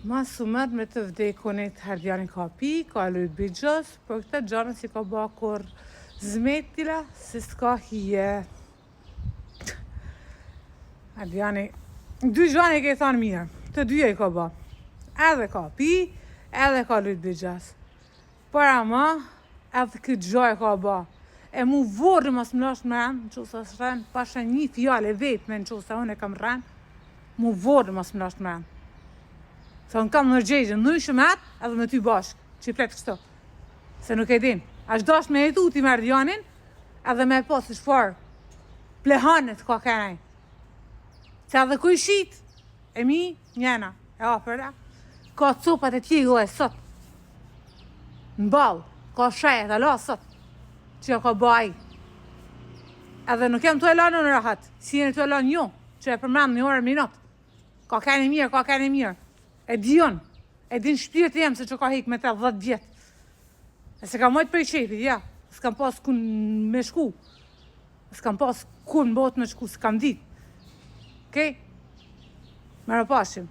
Mos u merr me të vdekunit, Ardiani ka pi, ka lujt bixhoz, por këto gjana s'i ka ba kurrë. Zmetila se s'ka hije. Ardiani, dy gjana i ke thanë mirë, të dyja i ka ba. Edhe ka pi, edhe ka lujt bixhoz. Por ama, edhe këtë gjo e ka ba. E mu vorri mos më lash më në qoftë se s'rren, pasha një fjalë e vetme në qoftë se unë e kam rren, mu vorri mos më lash më Se unë kam ndërgjegje, ndryshe me atë, edhe me ty bashkë, që i flet kështu. Se nuk e din. Ashtë dasht me jetu ti me Ardianin, edhe me po se çfarë plehanet ka kenaj. Se edhe kojshit e mi, njena, e afërta, ka copat e tjegulla e sot. Në ballë, ka shejet, ala sot, që ja ka ba ai. Edhe nuk jam tu e lanë në rahat, si jeni tu e lanë ju, që e përmend një orë minut. Ka kene mirë, ka kene mirë. E di unë, e din shpirti jem se që ka hik me te 10 vjet. E se kam mojtë prej qefit, ja, s'kam pas kun me shku. S'kam pas kun në botë me shku, s'kam dit. Okej? Okay? Mirupafshim.